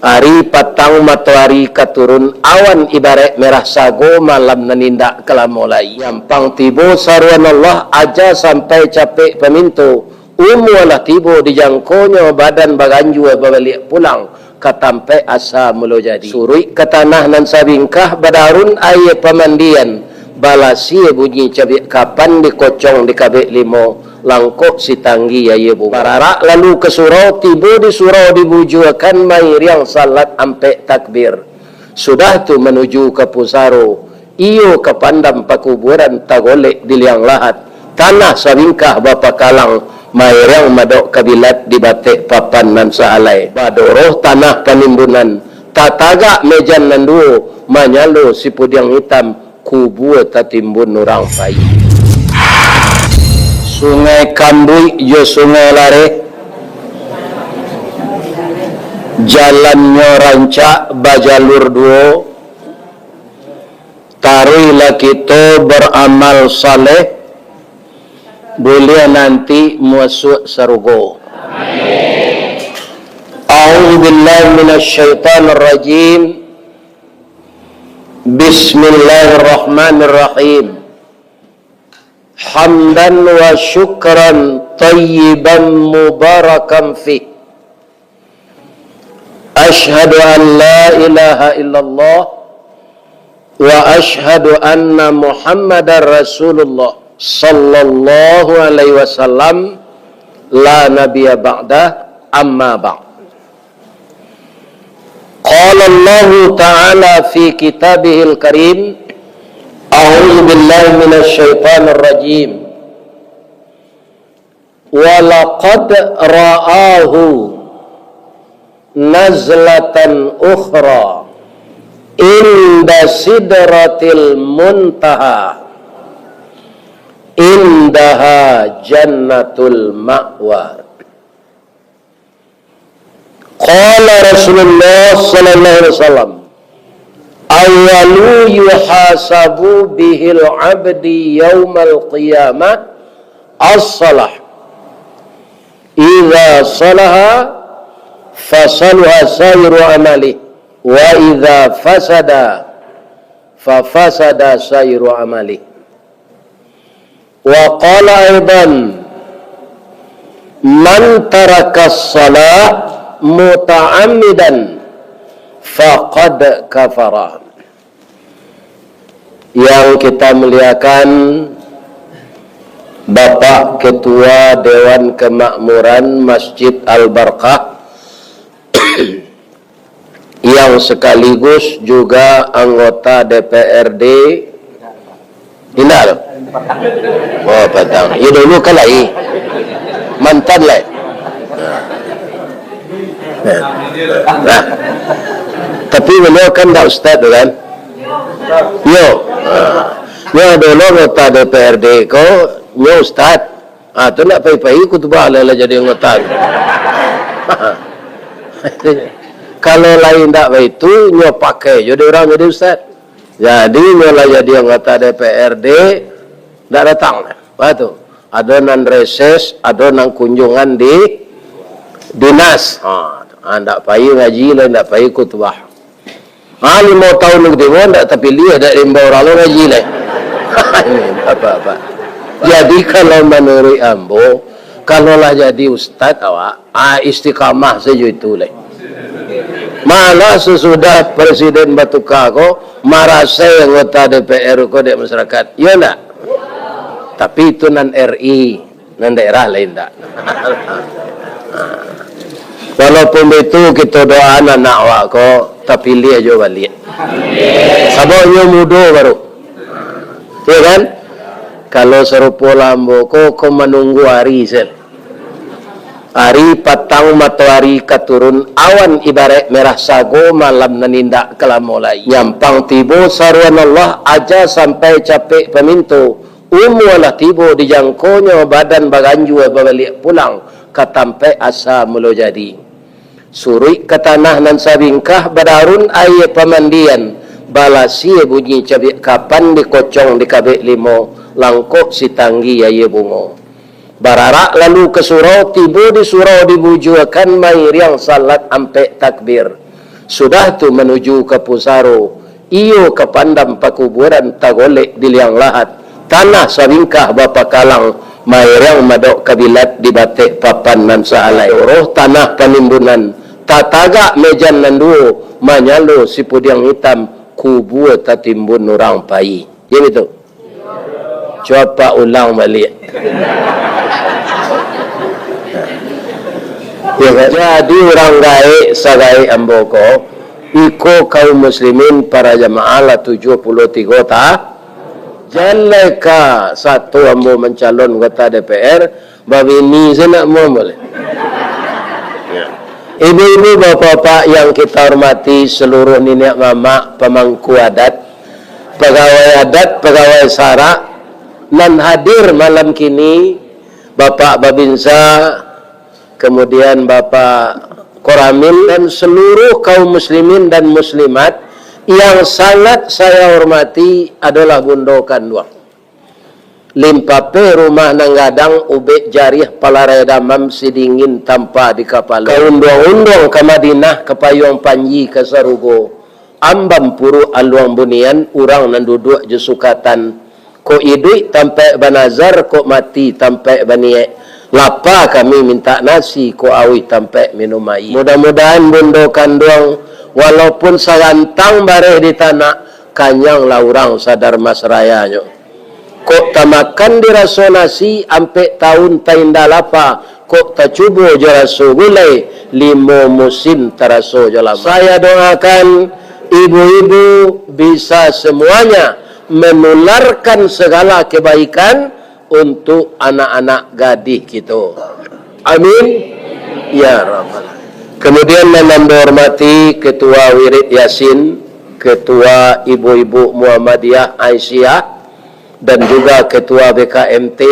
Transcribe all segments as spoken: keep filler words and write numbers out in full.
Ari patang matoari ka turun, awan ibaraik merah sago, malam nan indak ka lamo lai. Nyampang tibo saruan Allah, aja sampai capek paminto, umua lah tibo di jangkonyo, badan baganjua babaliak pulang ka tampaik asa mulo jadi. Suruik ka tanah nan sabingkah, badarun aia pamandian, balasia bunyi cabiak kapan, dikocong dikabek limo, langkok sitanggi aia bungo. Bararak lalu ka surau, tibo di surau dibujuakan, mairiang salat ampek takbir. Sudah tu manuju ka pusaro, iyo ka pandam pakuburan, tagolek di liang lahat, tanah sabingkah bapakalang, mairiang madok kabilat, di bateh papan nan sahalai. Badoroh tanah panimbunan, tatagak mejan nan duo, manyalo sipudiang itam, kubua tatimbun urang pai. Sungai Kambuik jo Sungai Lareh, jalannyo rancak bajalur duo, taruihlah kito baramal saleh, buliah nanti masuak sarugo. A'udzubillahi minasyaitonirrajim. Bismillahirrahmanirrahim. Hamdan wa syukran tayyiban mubarakan fih. Asyhadu an la ilaha illallah wa asyhadu anna Muhammadar Rasulullah sallallahu alaihi wasallam, la nabiyya ba'dah, amma ba'd. Qala Allahu ta'ala fi kitabihil karim, a'udzu billahi minasy syaithanir rajim. Wa laqad ra'ahu nazlatan ukhra inda sidratil muntaha, indaha jannatul ma'wa. Qala Rasulullah sallallahu alaihi wasallam, "Awwalu yuhasabu bihil abdi yaumal qiyamah as-salah. Idza salaha, fasaluha sairu amalih, wa idza fasada, fafasada sairu amalih." Wa qala aidan, "Man tarakas salah muta'ammidan faqad kafara." Yang kita muliakan, Bapak Ketua Dewan Kemakmuran Masjid Al-Barkah, yang sekaligus juga anggota D P R D. Indak tu? Oh, patang. Ya, dulu kan lai. Mantan lai. Nah. Nah. Tapi beliau kan ndak ustaz tu kan? Yo. Nah. Yo, dulu anggota D P R D ko, nyo ustaz. Ah, tu ndak pai-pai khutbah lah, lah jadi anggota tu. Kalau lain ndak baitu, nyo pakai jo dek urang jadi ustaz. Jadi, nyo lah jadi anggota D P R D, ndak datang. Apa tu? Ado nan reses, ado nan kunjungan di dinas. Ha, ha, ndak pai ngaji lah, ndak pai khutbah. Ha, limo taun nan katibo ndak tapiliah, dak diimbau urang lo ngaji lai. Apa-apa. Jadi, kalau manuruik ambo, kalau lah jadi ustaz awak, ha, istiqamah sajo itu lai. Malah sasudah presiden batuka ko, marasai anggota D P R ko dek masyarakat. Iyo ndak? Tapi itu nan R I. Nan daerah lain ndak. Walaupun baitu, kito doaan anak awak ko tapiliah jo baliak. Sabab nyo mudo baru. Iyo kan? Kalau sarupo lah ambo ko, ko manunggu ari sel. Ari patang matoari ka turun, awan ibaraik merah sago, malam nan indak ka lamo lai. Nyampang tibo saruan Allah, aja sampai capek paminto, umua lah tibo di jangkonyo, badan baganjua babaliak pulang ka tampaik asa mulo jadi. Suruik ka tanah nan sabingkah, badarun aia pamandian, balasia bunyi cabiak kapan, dikocong dikabek limo, langkok sitanggi aia bungo. Bararak lalu ka surau, tibo di surau dibujuakan, mairiang salat ampek takbir. Sudah tu manuju ka pusaro, iyo ka pandam pakuburan tagolek di liang lahat. Tanah sabingkah bapakalang, maerang madok kabilat di bateh papan nan saalai. Roh tanah panimbunan, tatagak mejan nan duo, manyalo sipudiang itam, kubua tatimbun urang pai. Iyo itu. Cuba ulang baliak. Ya, kan? Jadi urang gaek sagaek ambo ko, iko kaum muslimin para jamaah lah tujuah puluah tigo ta-, jan lai ka satu ambo mancalon anggota D P R, babini sanak ambo boleh. Ya. Ibu-ibu, bapak-bapak yang kita hormati, seluruh niniak mamak, pemangku adat, pegawai adat, pegawai sarak, nan hadir malam kini, Bapak Babinsa, kemudian Bapak Koramil, dan seluruh kaum muslimin dan muslimat yang sangat saya hormati adalah Bundo Kanduang. Limpapeh rumah nan gadang, ubek jariah palarai damam, sidingin tampa di kapalo. Ka unduang-unduang ka Madinah, ka payuang panji ka sarugo. Ambam puruak aluang bunian, urang nan duduak jo sukatan. Kok iduik tampaik banazar, kok mati tampaik baniaik. Lapa kami mintak nasi, kok auih tampaik minum aia. Mudah-mudahan Bundo Kanduang, walaupun sarantang bareh di tanak, kanyanglah urang sadar mas rayanyo. Kok tamakan diraso nasi, ampek taun tainda lapa, kok tacubo jo raso gulai, limo musim taraso jo lama. Saya doakan ibu-ibu bisa semuanya menularkan segala kebaikan untuk anak-anak gadih kito. Amin. Ya Rabbal. Kemudian, nan ambo hormati Ketua Wirid Yasin, Ketua Ibu-ibu Muhammadiyah Aisyah, dan juga Ketua B K M T,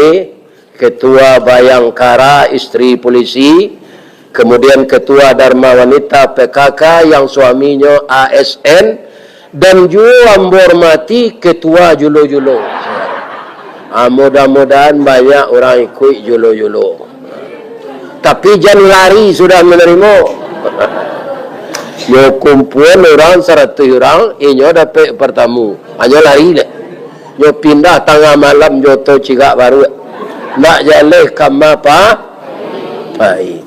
Ketua Bayangkara Isteri Polisi, kemudian Ketua Dharma Wanita P K K yang suaminyo A S N, dan juo ambo hormati Ketua Julo-Julo. Ah, mudah-mudahan banyak urang ikuik Julo-Julo. Tapi jan lari sudah manarimo. Nyo kumpuan urang saratuih urang, inyo dapek partamu. Hanyo lari deh. Nyo pindah tangah malam jo oto cigak baruak. Nak jaleh kama pa-, pai.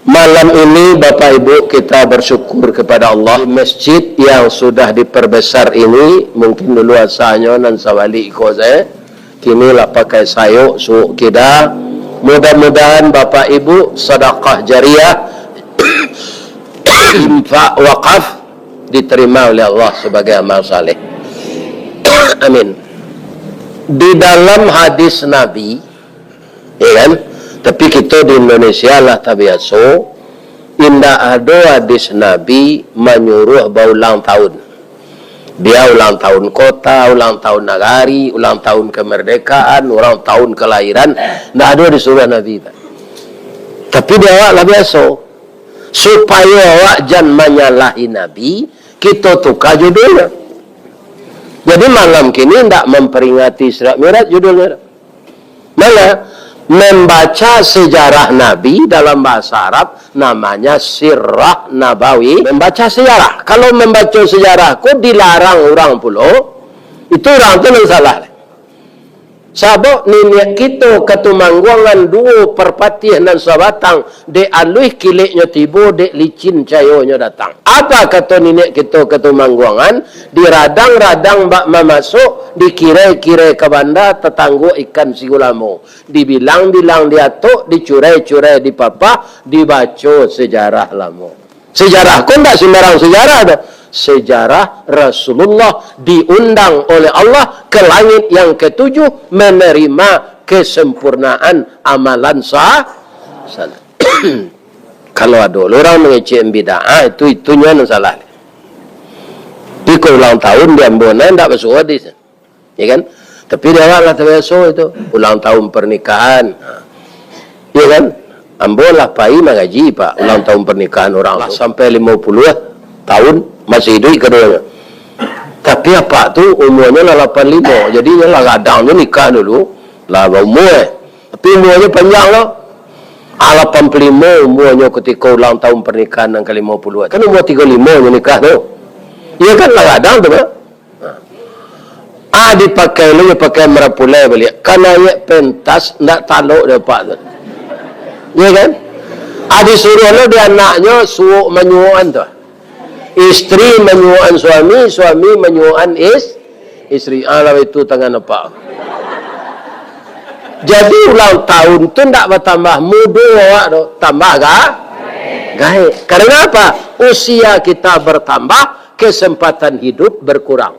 Malam ini, Bapak Ibu, kita bersyukur kepada Allah. Di masjid yang sudah diperbesar ini, mungkin dulu asalnyo nan sabalik iko sajo. Kini lah pakai sayok, suok kida. Mudah-mudahan Bapak Ibu, sadakah jariah, infak wakaf, diterima oleh Allah sebagai amal saleh. Amin. Di dalam hadis Nabi, ya kan? Tapi kito di Indonesia lah tabiaso, indak ado hadis Nabi manyuruh baulang tahun. Dia ulang tahun kota, ulang tahun nagari, ulang tahun kemerdekaan, ulang tahun kelahiran, ndak ado disuruh Nabi. Tapi di awak lah biaso. Supayo awak jan manyalahi Nabi, kito tuka judulnyo. Jadi malam kini ndak memperingati Isra Mi'raj judulnyo. Manga? Membaca sejarah Nabi dalam bahasa Arab namanya sirah nabawi. Membaca sejarah. Kalau membaca sejarah ko dilarang urang pulo, itu urang tu nan salah. Sabab niniak kito Katumangguangan duo parpatiah nan sabatang, dek aluih kileknyo tibo, dek licin cayonyo datang. Apa kato niniak kito Katumangguangan, diradang-radang bak mamasok, dikirai-kirai ka banda, tatangguak ikan sigulamo. Dibilang-bilang diatok, dicurai-curai dipapah, dibaco sejarah lamo. Sejarah ko ndak sembarang sejarah doh. Sejarah Rasulullah diundang oleh Allah ke langit yang ketujuh menerima kesempurnaan amalan sa-, salat. Kalau ado lo urang mangecek bid'ah, itu, itunyo nan salah. Tapi kok ulang tahun di ambo nan ndak basuo hadis. Ya kan? Tapi di awak lah tabiaso itu, ulang tahun pernikahan. Ha. Ya kan? Ambo lah pai mangaji, Pak, ulang tahun pernikahan urang lah tu. Sampai limo puluah tahun, masih iduik kaduonyo. Tapi apak tu umuanyo lah lapan limo, jadi inyo lah gadang tu nikah dulu, lah baumua, eh. Tapi umuanyo panjang lo. A lapan puluah limo umuanyo kutiko ulang tahun pernikahan nan ka limo puluah. Kan umua tigo limo nyo nikah tu. Iyo kan, lah gadang tu, Pak. Ah, dipakai lo, dipakai marapulai baliak. Kanaiak pentas, ndak talok dek apak tu. Iyo kan? Ah, disuruah lo di anaknyo suok manyuokan tu. Istri manyuokan suami, suami manyuokan is-, istri. Alah, itu tangan apak. Jadi, ulang tahun tu ndak batambah mudo awak tu, tambah ga-, gaek. Karena apa? Usia kita bertambah, kesempatan hidup berkurang.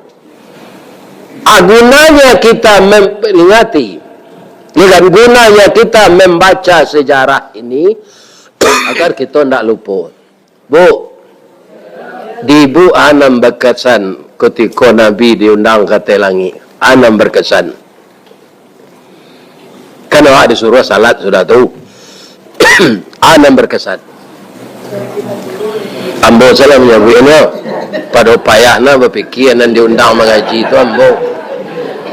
Ah, gunanya kita memperingati, ya kan, gunanya kita membaca sejarah ini, agar kita ndak lupa. Bu, di ibu a nan bakesan kutiko Nabi diundang ka ateh langik? A nan bakesan. Kan awak disuruah salat sudah tu. A nan bakesan. Ambo salah manyabuiknyo. Pado payah na bapikia nan diundang mangaji tu ambo.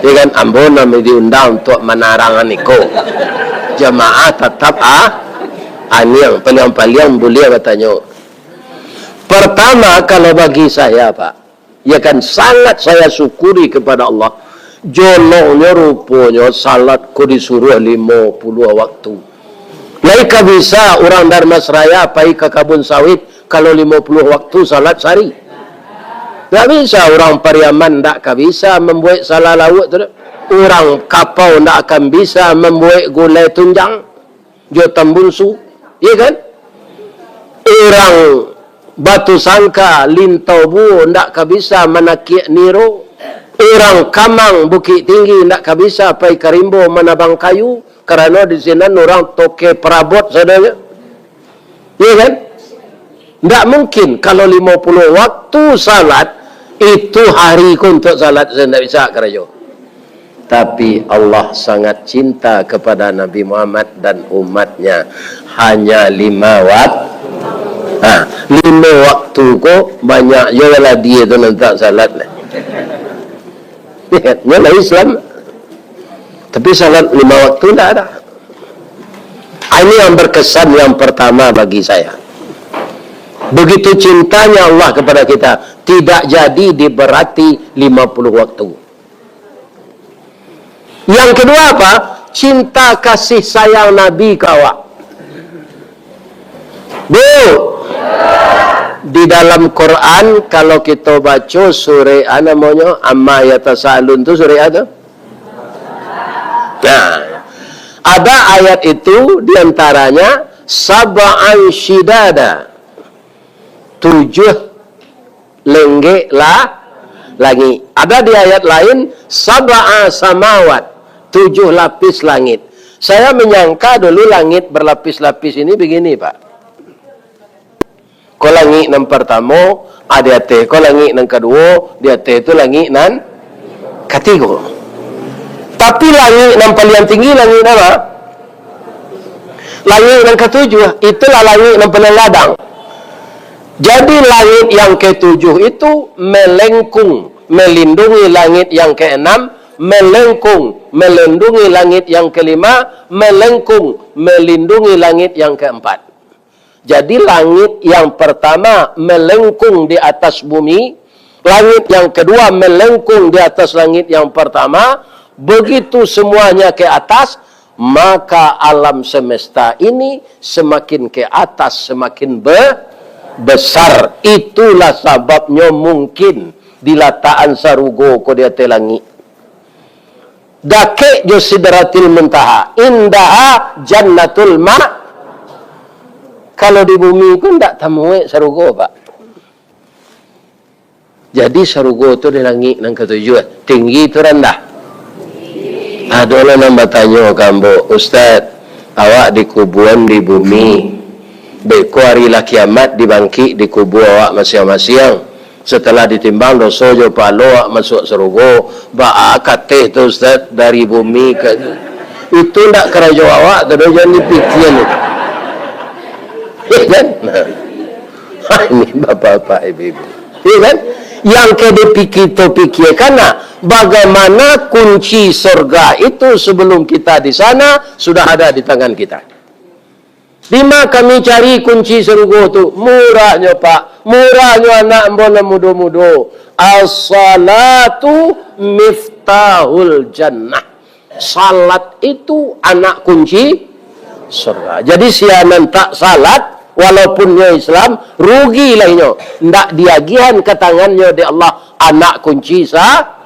Ya kan, ambo nan diundang untuak manarangan iko. Jamaah tatap a-, aniang, paliang-paliang buliah batanyo. Pertama, kalau bagi saya, Pak, ya kan, sangat saya syukuri kepada Allah. Jolongnyo ruponyo salat ko disuruah limo puluah waktu. Lai ka bisa urang Dharmasraya pai ka kabun sawit kalau limo puluah waktu salat sahari. Ndak bisa urang Pariaman, ndak ka bisa mambuek salah lauak tu doh. Urang Kapau ndak akan bisa mambuek gulai tunjang jo tambunsu, iya kan? Urang Batu Sangka, Lintau Buo ndak ka bisa manakiak niro. Urang Kamang, Bukik Tinggi ndak ka bisa pai ka rimbo manabang kayu, karano di sinan urang toke parabot sadonyo. Iya kan? Ndak mungkin kalau limo puluah waktu salat, itu hari ko untuak salat, saya ndak bisa karajo. Tapi Allah sangat cinta kepada Nabi Muhammad dan umatnya. Hanya lima wak-, ha, lima waktu ko banyak jo lah dia tu nantak salat lah. Nyo lah Islam. Tapi salat lima waktu ndak ada. Ah, ini yang berkesan yang pertama bagi saya. Begitu cintanya Allah kepada kita, tidak jadi diberati lima puluh waktu. Yang kedua apa? Cinta kasih sayang Nabi ka awak. Bu, di dalam Quran, kalau kita baca surah, ah, namonyo, Amma Yatasaalun tu surah apa tu? Nah, ada ayat itu, di antaranya, "Sab'an syidada." Tujuh lenggek lah langik. Ada di ayat lain, "Sab'a samawat", tujuh lapis langit. Saya menyangka dulu langit berlapis-lapis ini begini, Pak. Ko langik nan pertamo, ah, di ateh. Ko langik nan kaduo, di ateh tu langik nan katigo. Tapi langik nan paliang tinggi, langik nan ma? Langik nan katujuah, itulah langik nan paliang gadang. Jadi, langik yang ketujuh itu melengkung, melindungi langit yang keenam, melengkung, melindungi langit yang kelima, melengkung, melindungi langit yang keempat. Jadi, langit yang pertama melengkung di atas bumi, langit yang kedua melengkung di atas langit yang pertama, begitu semuanya ke atas, maka alam semesta ini semakin ke atas, semakin be-, besar. Itulah sababnyo mungkin dilatakan sarugo ko di ateh langik. Dakek jo Sidratil Muntaha, indaha Jannatul Ma-, kalau di bumi ko ndak tamuek sarugo, Pak. Jadi, sarugo tu di langik nan katujuah, tinggi tu randah. Adolah nan batanyo ka ambo, "Ustaz, awak dikubuan di bumi, beko ari lah kiamat dibangkik di kubua awak masiang-masiang. Setelah ditimbang doso jo pahalo, awak masuak sarugo. Baa kateh tu, Ustaz, dari bumi ka," itu ndak karajo awak tu doh, jan dipikian itu. Ya kan? Nah. Ini bapak-bapak, ibu-ibu. Ya kan? Yang ke dipikir, to pikirkan, nah, bagaimana kunci surga itu sebelum kita di sana sudah ada di tangan kita. Dima kami cari kunci sarugo tu? Murahnyo, Pak. Murahnyo, anak ambo nan mudo-mudo. As-salatu miftahul jannah. Salat itu anak kunci surga. Jadi, sia nan tak salat, walaupun nyo Islam, rugi lah inyo. Ndak diagihan ka tangannyo dek Allah anak kunci sa-,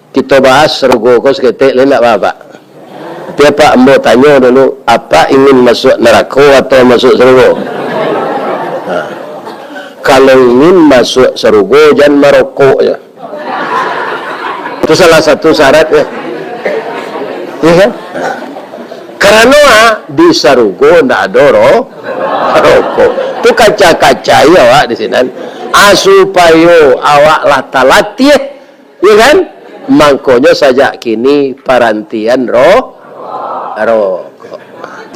Kito bahas sarugo ko saketek lai, ndak baa, Pak? Tapi, Pak, ambo tanyo dulu, Apak ingin masuak narako atau masuak sarugo? Ha. Kalau ingin masuak sarugo, jan marokok jo. Itu salah satu syaratnyo. Iya kan? Karano, ah, di sarugo ndak ado ro-, rokok. Tu kaca-kaca awak di sinan. Ah, supayo awak lah talatiah, iya kan? Mangkonyo sajak kini parantian ro-, rokok.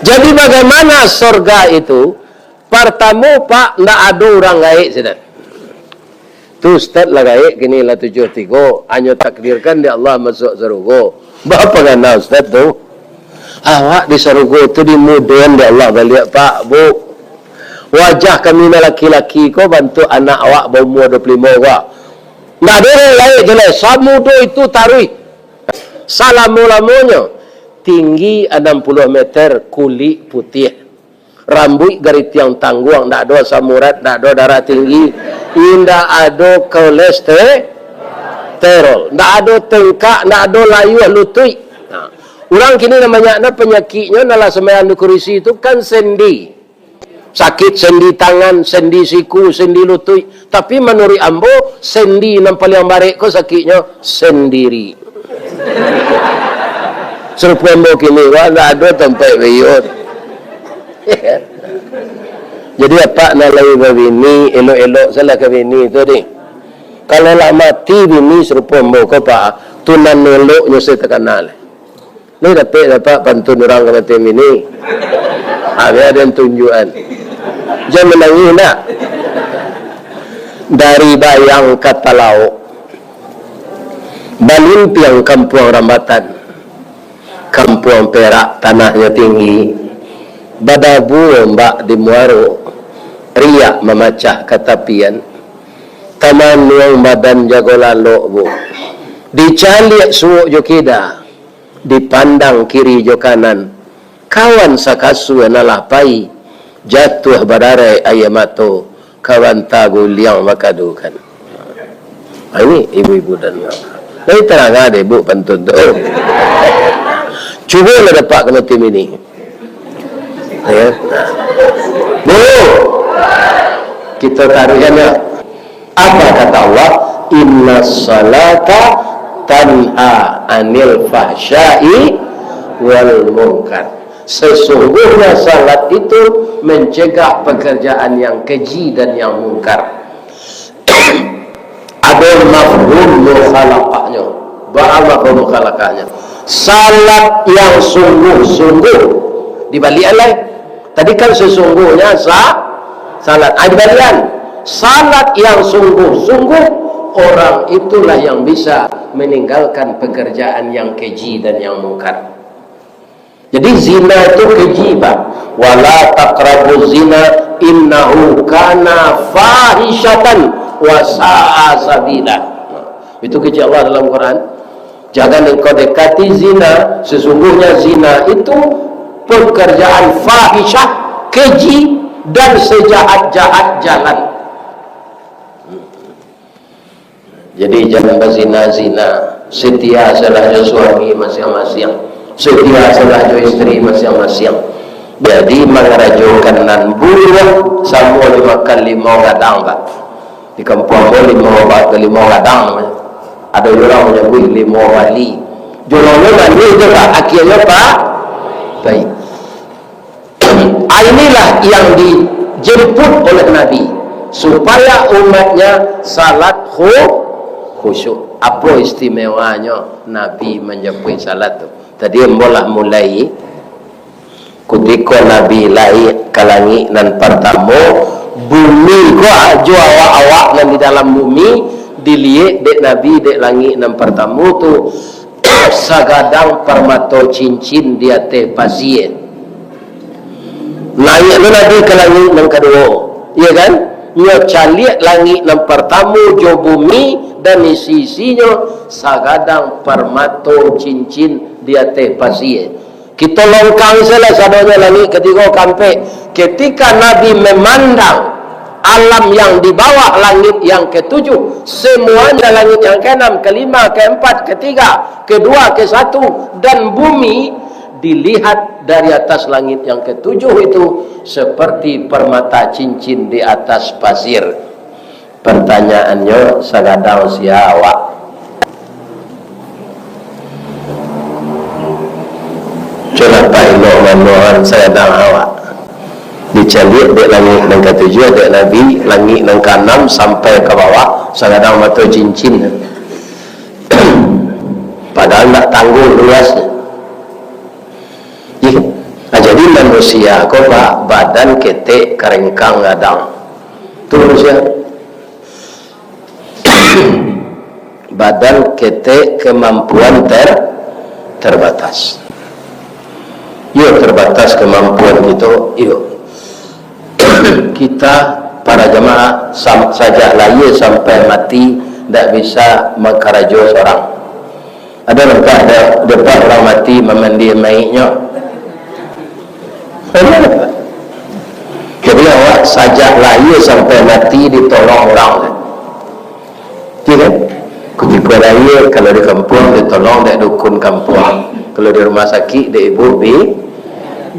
Jadi, bagaimana sorga itu? Partamo, Pak, ndak ado urang gaek sinan. Tu ustaz lah gaek kini, lah tujuah tigo, hanyo takdirkan dek Allah masuak sarugo. Baa pangana ustaz tu? Awak di sarugo tu dimudoan dek Allah baliak, Pak, Bu. Wajah kami nan laki-laki ko bantuak anak awak baumua duo puluah limo ko. Ndak ado urang gaek tu lai, samudo itu taruih. Salamo-lamonyo, tinggi anam puluah meter, kulik putiah. Rambuik garitiang tangguang, ndak ado asam urat, ndak ado darah tinggi, indak ado kolesterol, ndak ado tengkak, ndak ado layuah lutuik. Nah, urang kini nan banyak nah panyakiknyo, nan lah sumbayang di kurisi tu kan sendi. Sakik sendi tangan, sendi siku, sendi lutuik. Tapi manuruik ambo, sendi nan paliang barek ko sakiknyo sendiri. Sarupo ambo kini, wah, ndak ado tampek biyun. Jadi, apak nan lai babini, elok-elok salah ka bini tu, dih. Kalau lah mati bini sarupo ambo ko, Pak, tu nan eloknyo se takana. Ni dapek-dapek pantun urang kamatian bini. Ha, biar den tunjuakan. Jan manangih ndak? Dari Bayang ka Talaok, balimpiang kampuang Rambatan, kampuang Perak tanahnyo tinggi, badabu ombak di muaro, riak mamacah ka tapian, tamanuang badan jago lalok, Bu. Dicaliak suok jo kida, dipandang kiri jo kanan, kawan sakasua nan lah pai, jatuah badarai aia mato, ka banta guliang bakadukan. Ha, ini ibu-ibu dan bapak. Lai tarang dek ibu pantun tu. Cubolah dapat kena tim ini. Ya. Bu, kita taruhkan ya. Apa kata Allah? "Inna salata tanha anil fahsya'i wal munkar." Sesungguhnya salat itu mencegah pekerjaan yang keji dan yang mungkar. Ada mafhum mukhalafahnyo. Baa mafhum mukhalafahnyo? Salat yang sungguh-sungguh. Dibaliak lai. Tadi kan sesungguhnya sa-, salat. Ah, dibaliak. Salat yang sungguh-sungguh, orang itulah yang bisa meninggalkan pekerjaan yang keji dan yang mungkar. Jadi, zina itu keji, Pak. "Wala taqrabuz zina, innahu kana fahisyatan wa sa'a sabila." Nah, itu keji Allah dalam Quran. "Jangan engkau dekati zina, sesungguhnya zina itu pekerjaan fahisyah, keji, dan sejahat-jahat jalan." Jadi, jan bazina-zina. Setia salah jo suami masiang-masiang. Setia salah jo istri masiang-masiang. Jadi, mangarajokan nan buruak samo jo makan limau gadang, Pak. Di kampuang ko limau ba-, limau gadang namonyo. Ado urang manyabuik limau bali. Jolongnyo manih tu, Pak. Akianyo, Pak, pahik. Ah, inilah yang dijemput oleh Nabi, supaya umatnya salat khu-, khusyuk. Apo istimewanyo Nabi manjapuik salat tu? Tadi ambo lah mulai, kutiko Nabi lai ka langik nan partamo, bumi ko, ah, jo awak-awak nan di dalam bumi, diliek dek Nabi dek langik nan partamo tu, sagadang parmato cincin di ateh pasie. Naiak lo Nabi ka langik nan kaduo, iyo kan? Nyo caliak langik nan partamo jo bumi, dan isi-isinyo sagadang parmato cincin di ateh pasie. Kito longkang sajolah sadonyo langik katigo, kaampek. Ketika Nabi memandang alam yang di bawah langit yang ketujuh, semuanya langit yang keenam, kelima, keempat, ketiga, kedua, kesatu, dan bumi, dilihat dari atas langit yang ketujuh itu seperti permata cincin di atas pasir. Pertanyaannyo, sagadang sia awak? Cubo lah, Pak, elok manoan sagadang awak. Dicaliak dek langik nan katujuah, dek Nabi, langik nan kaanam sampai ka bawah, sagadang mato cincin. Padahal ndak tangguang luasnyo. Ih, ah, jadi manusia ko, Pak, badan ketek, karengkang gadang. Tu manusia. Badan ketek, kemampuan ter-, terbatas. Iyo, terbatas kemampuan kito, iyo. Kita para jamaah, sam-, sajak lahia sampai mati, ndak bisa mangkarajo surang. Ado nampak dek, dek urang mati mamandi mayiknyo? Jadi awak sajak lahia sampai mati ditolong urang. Iyo kan? Kutiko lahia, kalau di kampuang ditolong dek dukun kampuang, kalau di rumah sakik dek ibu bi-,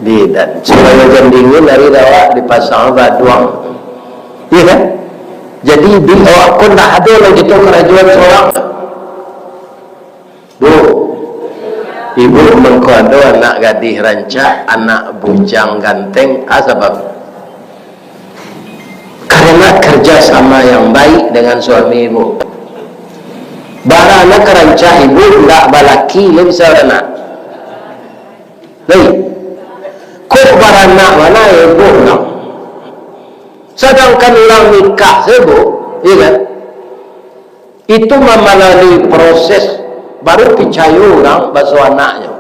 bidan. Supayo jan dingin, ari dek awak dipasang baduang. Iyo kan? Jadi di awak ko ndak ado lai kito karajoan surang. Bu, ibu mangko ado anak gadih rancak, anak bujang ganteng, ah, sabab karena kerja sama yang baik dengan suami ibu. Baranak rancak ibu, ndak balaki, lai bisa baranak. Lai. Kok baranak bana ibu urang? Sadangkan urang nikah sajo, iyo kan? Itu mamalalui proses, baru picayo urang baso anaknyo.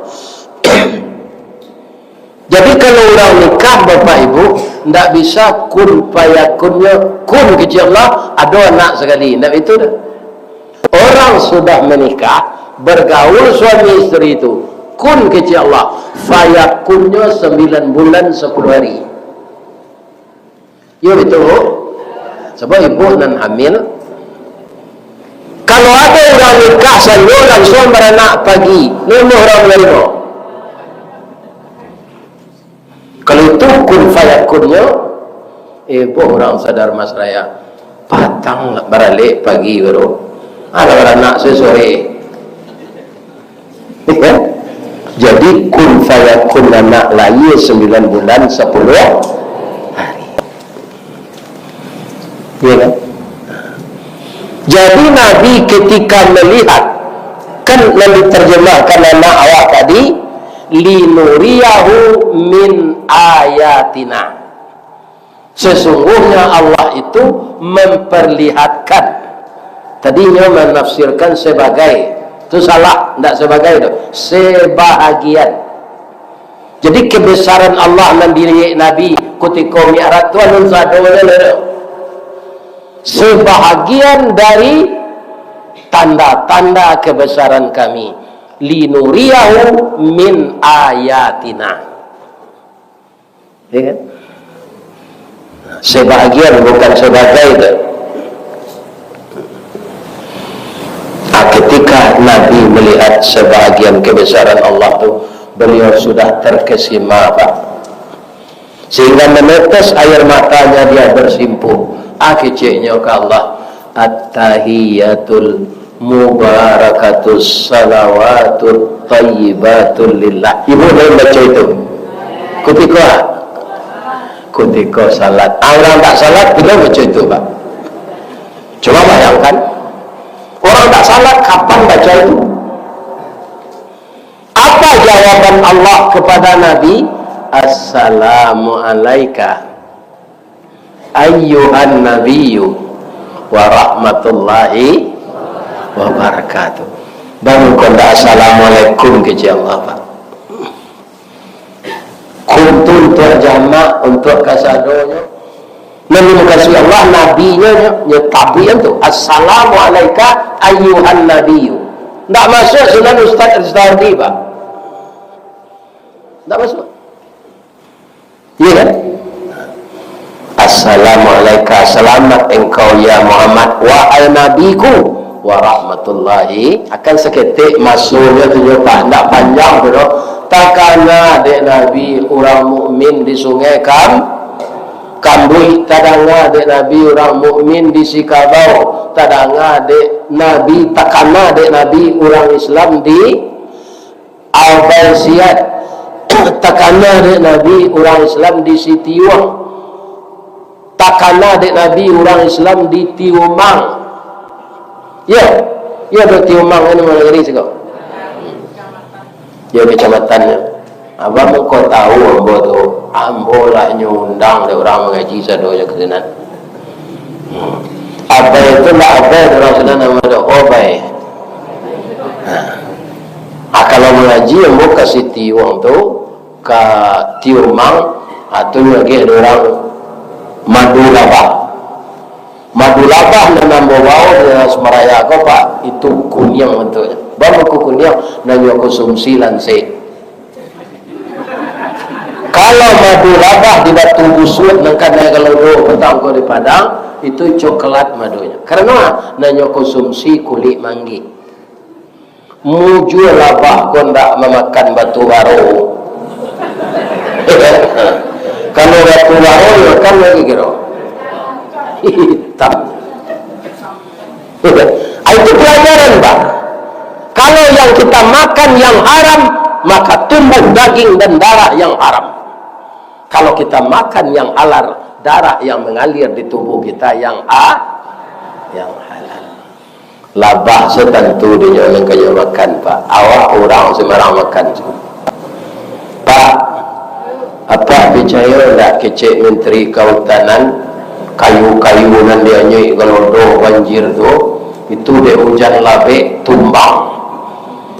Jadi, kalau urang nikah, Bapak Ibu, ndak bisa kun fayakunnyo, kun kecek Allah, ado anak sakali. Ndak itu doh. Orang sudah menikah, bergaul suami isteri itu, kun kecek Allah, fayakunnyo sembilan bulan sepuluh hari. Iyo, batua. Sabab ibu nan hamil. Kalau ado urang nikah sanjo langsuang baranak pagi, namo urang manarimo? Kalau itu kun fayakunnyo, eh, boh urang sadar mas raya. Patang lah baralek, pagi baru. Alah baranak sore. Ya kan? Jadi, kun fayakun anak lahia sembilan bulan sepuluh hari. Ya kan? Jadi, Nabi ketika melihat, kan nan diterjemahkan anak awak tadi, "Linuriyahu min ayatina." Sesungguhnya Allah itu memperlihatkan. Tadi inyo menafsirkan sebagai. Itu salah, ndak sebagai tu. Sebahagian. Jadi, kebesaran Allah nan diliek Nabi kutiko Mi'raj tu alun sadonyo lai. Sebahagian dari tanda-tanda kebesaran Kami. Linuriyahu min ayatina. Ya kan? Sebahagian, bukan sebagai tu. Nah, ketika Nabi melihat sebahagian kebesaran Allah tu, beliau sudah terkesima, Pak. Sehingga menetes air matanya, dia bersimpuh. Ah, keceknyo ka Allah. At-tahiyatul mubarakatus salawatut thayyibatu lillah. Ibu lai baco itu? Kutiko, ah? Kutiko salat. Ah, urang tak salat, bilo baco itu, Pak? Coba bayangkan. Urang tak salat, kapan baca itu? Apa jawaban Allah kepada Nabi? "Assalamu alaika." Ayyuhan nabiyyu wa rahmatullahi wa barakatuh. Baru ko ndak assalamualaikum kecek Allah, Pak. Kuntu untuak jamak, untuak kasadonyo. Nan dimukasuik Allah, nabinyo, nyo, nyo tabuikan tu, "Assalamu alaika ayyuhan nabiyyu." Ndak masuak sudah Ustaz Rizaldi, Pak. Ndak masuak. Iya kan? "Assalamu alaika, selamat engkau ya Muhammad, wahai nabiku, warahmatullahi." Akan saketek masonyo tu nyo, Pak, ndak panjang tu doh. Takana dek Nabi urang mukmin di Sungai Kam-, Kambuik, tadanga dek Nabi urang mukmin di Sikabau, tadanga dek Nabi, takana dek Nabi urang Islam di Albaisiat, takana dek Nabi urang Islam di Sitiuang, takana dek Nabi urang Islam di Tiumang. Yo, yo, di Tiumang anu, mana negeri siko? Yo, kecamatannya. Abang mangko tahu ambo tu, ambo lah nyo undang dek urang mangaji sadonyo ka sinan. Hmm. Abai tu lah abai, urang sinan namo tu Obai. Nah. Ah, kalau mangaji ambo ka Sitiuang tu, ka Tiumang, ah, tu nyo agak dek urang Madu Labah. Madu Labah nan ambo bao di Sumaraya ko, Pak, itu kuniang bantuaknyo. Baa mangko kuniang, nan nyo konsumsi lansek. Kalau Madu Labah di Batu Busuak, nan kanai ka Lodo patang ko di Padang, itu coklat madunyo. Karano nan nyo konsumsi kulik manggih. Mujua labah ko ndak mamakan batu baro. Kalau batu baro dimakan lagi kiro hitam. Ah, itu pelajaran, Pak. Kalau yang kita makan yang haram, maka tumbuh daging dan darah yang haram. Kalau kita makan yang halal, darah yang mengalir di tubuh kita yang ha-, yang halal. Labah satantu dinyo nan kanyo makan, Pak. Awak urang sumbarang makan. Pak, apak picayo ndak kecek Menteri Kahutanan, kayu-kayu nan dianyuik ka Lodo banjir tu, itu dek ujan labek tumbang.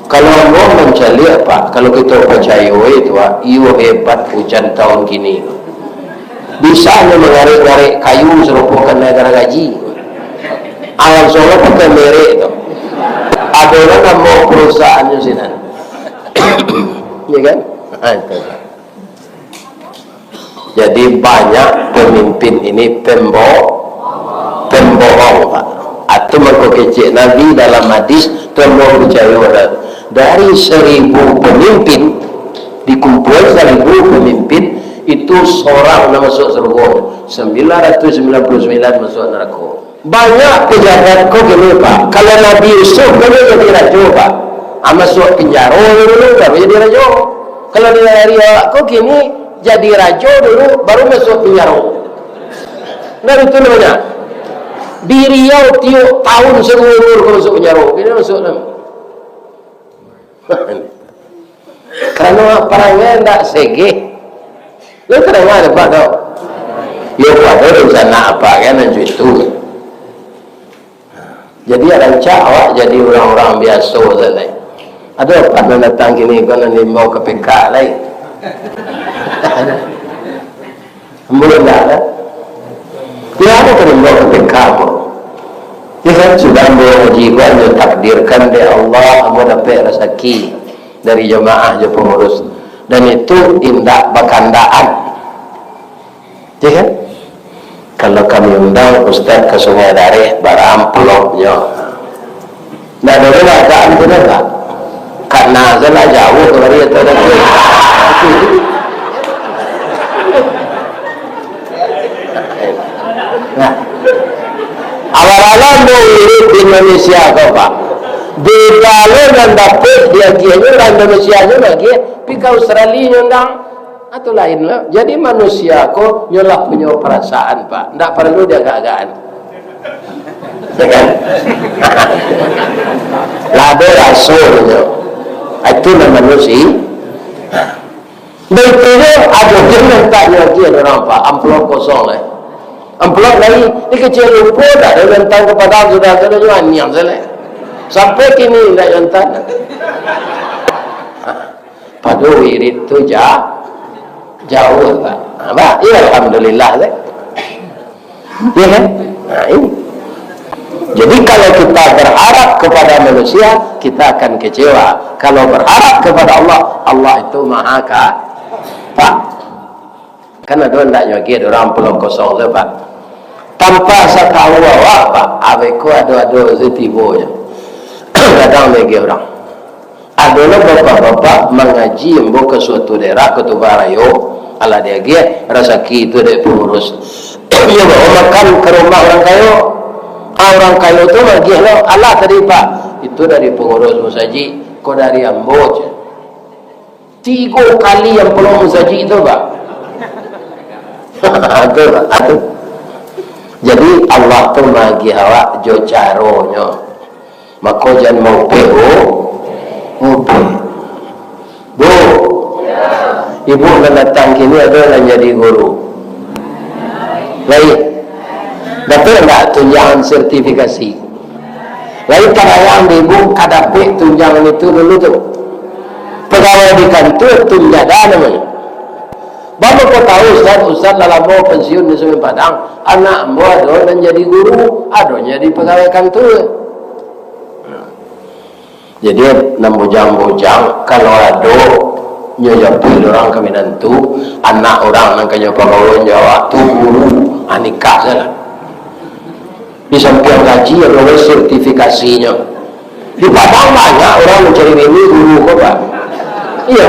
Kalau ambo mancaliak, Pak, kalau kito pacayo itu, Pak, iyo hebat ujan tahun kini. Bisa nyo mangarek-ngarek kayu sarupo kanai garagaji. Alam Solo pakai merek tu. Ado lah namo perusahaannyo sinan. Iya kan? Ha, itu. Jadi, banyak pemimpin ini pembo-, pembohong, Pak. Atau mangko kecek Nabi dalam hadis, tu ambo picayo dah. Dari seribu pemimpin, dikumpul seribu pemimpin, itu sorang nan masuak sarugo, sembilan ratus sembilan puluh sembilan masuak narako. Banyak pejabat ko kini, Pak. Kalau Nabi Yusuf ko nyo jadi rajo, Pak. Ah, masuak pinjaro dulu, baru jadi rajo. Kalau di nagari awak ko kini, jadi rajo dulu, baru masuak pinjaro. Nah, itu namanya. Di Riau tiok tahun seumur ko masuak pinjaro. Kini masuak dalam. Karano parangai ndak segeh. Yo, kadang ado, Pak, tau. Yo, ado rencana apak kan, nan itu. Jadi, rancak awak jadi urang-urang biaso sajo. Ado apak nan datang kini ko nan diimbau K P K lai? Ambo indak lah. Yo, ado ka diimbau K P K ambo. Yo kan, sudah ambo ngaji ko, ambo takdirkan dek Allah, ambo dapek rasaki dari jamaah jo pangurus. Dan itu indak bakandakan. Ya kan? Kalau kami undang Ustaz ka Sungai Dareh, bara amplopnyo? Ndak ado lagi agak itu dah, Pak. Karena salah jauh tu hari itu dah. Nah, awal-awal mau urus di Indonesia kau, Pak. Beda lo nan dapek diagiahnyo urang Indonesia nyo lagi, pi ka Australia nyo undang. Atau lain lah. Jadi manusia ko nyo lah punyo parasaan, Pak. Ndak paralu diagak-agakan. Ya kan? Lah ado raso nyo. Itu nan manusia. Dari tu nyo, ado je nan tak nyo agiah urang, Pak. Amplop kosong lah. Amplop lai, dikecek lupo, ndak ado nan tan ka Padang sudah tu, nyo aniang sajo. Sampai kini ndak nyo tan. Pado wirid tu ja-, Jauh, Pak. Ha, Pak. Iyo, alhamdulillah, deh. Iyo kan? Nah, ini. Jadi, kalau kita berharap kepada manusia, kita akan kecewa. Kalau berharap kepada Allah, Allah itu maha ka-, Pak. Kan ado andaknyo lagi, ado urang pulau kosong tu, Pak. Tanpa satau awak, Pak, abeko ado-ado se tibo nyo. Kadang lagi urang. Adolah bapak-bapak mangaji ambo ka suatu daerah, ka Tuba Rayo, alah diagiah rasaki tu dek pangurus. Iyo bawa makan ka rumah urang kayo. Ah, urang kayo tu magiah lo, "Alah tadi, Pak?" "Itu dari pangurus musajik." "Ko dari ambo," ceh. Tigo kali yang penuh musajik tu, Pak. Tu, Pak. Tu. Jadi, Allah tu magiah awak jo caronyo. Mako, jan maupek, Bu. Maupek. Bu, ibu nan datang kini ado nan jadi guru? Lai. Dapek ndak tunjangan sertifikasi? Lai tarayang di ibu ka dapek tunjangan itu dulu tu. Pegawai di kantua tu nyada namonyo. Baa mangko tahu, Ustaz, Ustaz lah lamo pensiun di Sungai Padang, anak ambo ado nan jadi guru, ado nan jadi pegawai kantua. Jadi, nan bujang-bujang, kalau ado nyo japuik urang ka minantu, anak urang nan ka nyo pagawa jo awak tu guru, ah, nikah sajolah. Di sampiang gaji, ado lo sertifikasinyo. Di Padang banyak urang mancari bini guru ko, Pak. Iyo,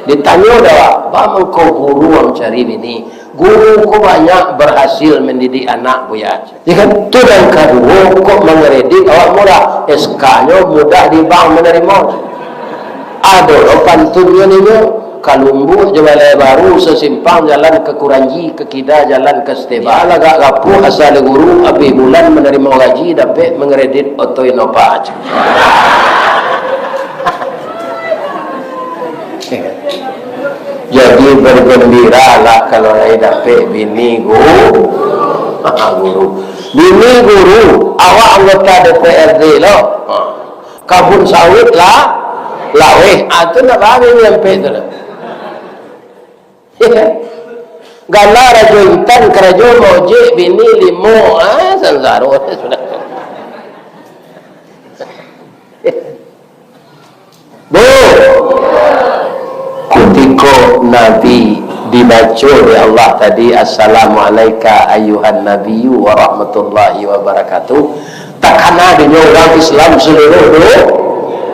ditanyo dek awak, "Baa mangko guru mancari bini?" Guru ko banyak berhasil mendidik anak, Buya. Ya kan? Tu nan kaduo, kok mangredit awak murah. S K-nyo mudah di bank manarimo. Ado lo pantunnyo ninyo, Kalumbuak jo Balai Baru, sasimpang jalan ka Kuranji, ka kida jalan ka Steba. Lah agak gapuah asa dek guru, abih bulan manarimo gaji, dapek mangredit oto Innova. Jadi, bergembiralah kalau lai dapek bini gu-, ah, guru. Bini guru, awak anggota D P R D lo. Ha. Kabun sawit lah, laweh. Ah, tu ndak baa bini ampek tu lah. Gala rajo intan, karajo maojek, bini limo. Ah, sansaro sudah. Bu, kutiko Nabi dibaco dek Allah tadi, "Assalamu alaika ayyuhan nabiyyu wa rahmatullahi wa barakatuh," takana dinyo urang Islam saluruh du-,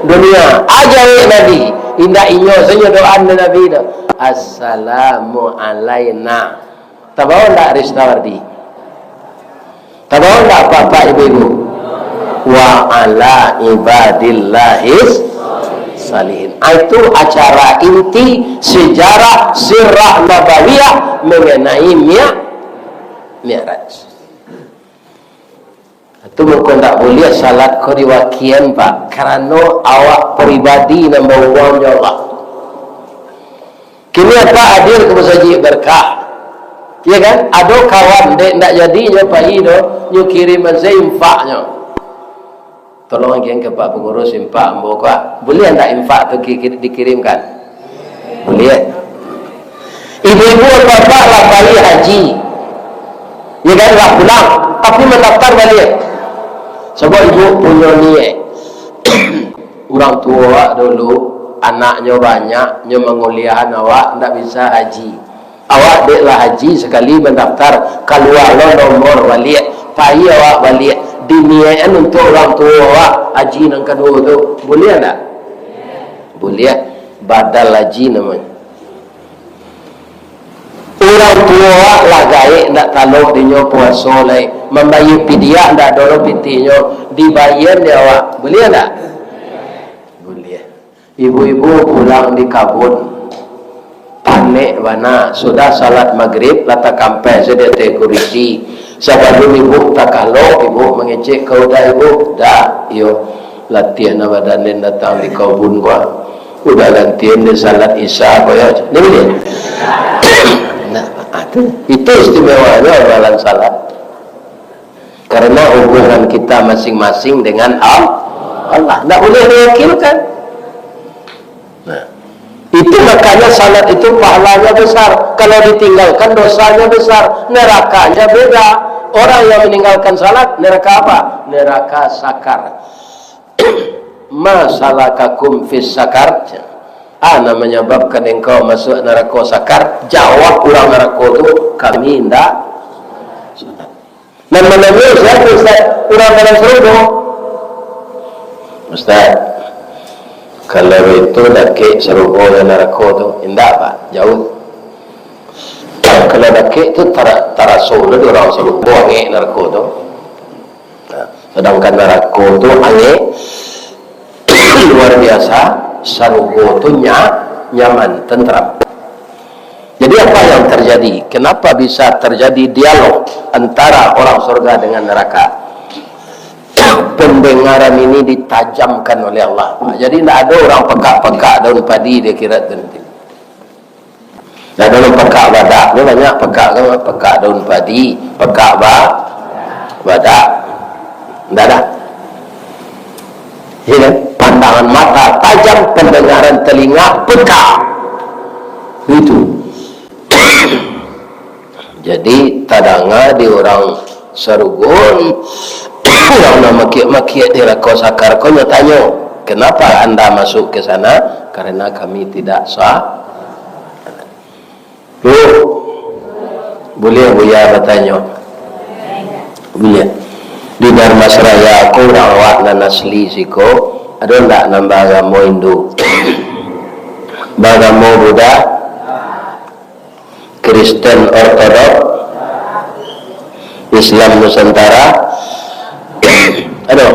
dunia. Ajaib Nabi, indak inyo sajo doa Nabi tu. "Assalamu alaina." Tabawa ndak Ristawardi? Tabawa ndak bapak ibu-ibu? "Wa ala ibadillahis salihin." Ah, itu acara inti sejarah sirah nabawiyah mengenai mia-, Mi'raj. Tu mangko ndak buliah salat ko diwakian, Pak, karano awak pribadi nan baubang jo Allah. Kini apak hadir ka Masajik Berkah, ya kan? Ado kawan dek ndak jadi nyo pai do, nyo kirim se infaknyo. Tolong agiahan ka Pak Pangurus infak ambo ko, ah. Buliah ndak infak tu ki-, ki-, dikirimkan? Buliah. Ibu-ibu, bapak lah pai haji, ya kan, lah pulang, tapi mandaftar baliak. Sabab ibu punyo niaik. Urang tuo awak dulu, anaknyo banyak, nyo manguliahan awak, ndak bisa haji. Awak dek lah haji sakali mandaftar, kalua lo nomor baliak, pai awak baliak, diniakan untuak urang tuo awak, haji nan kaduo tu. Buliah ndak? Buliah. Badal haji namonyo. Urang tuo awak lah gaek, ndak talok dinyo puaso lai, mambayia pidiah ndak ado lo pitihnyo, dibayia dek awak. Buliah ndak? Buliah. Ibu-ibu pulang di kabun, panek bana, sudah salat magrib, lah takampai se di ateh kurisi. Sabalun ibu takalok, ibu mangecek ka uda ibu, "Da, iyo, latiah na badan den datang di kabun ko. Uda gantian den salat Isya ko yo." Ni buliah? Nah, itu, itu istimewanyo amalan salat. Karena hubungan kita masing-masing dengan Al-, Allah. Ndak buliah diwakilkan. Nah. Itu makanya salat itu pahalanya besar. Kalau ditinggalkan, dosanya besar, nerakanya beda. Orang yang meninggalkan salat, neraka apa? Neraka sakar. "Ma salakakum fis sakar?" Ah, nan manyababkan engkau masuak narako sakar? Jawab urang narako tu, "Kami indak." Nan mananyo sia, Ustaz? Urang dalam sarugo. "Ustaz, kalau itu dakek sarugo jo narako tu?" "Indak, Pak, jauah." Kalau dakek tu tara-, taraso lah di urang sarugo angek narako tu. Nah, sadangkan narako tu angek luar biasa, sarugo tu nya-, nyaman, tenteram. Jadi, apa yang terjadi? Kenapa bisa terjadi dialog antara orang surga dengan neraka? Pendengaran ini ditajamkan oleh Allah. Jadi, ndak ada orang pekak-pekak daun padi di akhirat tu nanti. Ndak ada orang pekak badak. Ni banyak pekak kan, pekak daun padi, pekak ba-, badak. Ndak ada. Ya kan? Pandangan mata tajam, pendengaran telinga peka. Itu. Jadi, tadanga di urang sarugo, urang nan makiak-makiak di narako sakar ko nyo tanyo, "Kenapa anda masuk ke sana?" "Karena kami tidak sah." Tuh, buliah Buya batanyo? Buliah. Di Dharmasraya ko urang awak nan asli siko, ado ndak nan baagamo Hindu? Baagamo Buddha? Kristen Ortodok? Islam Nusantara? Ado?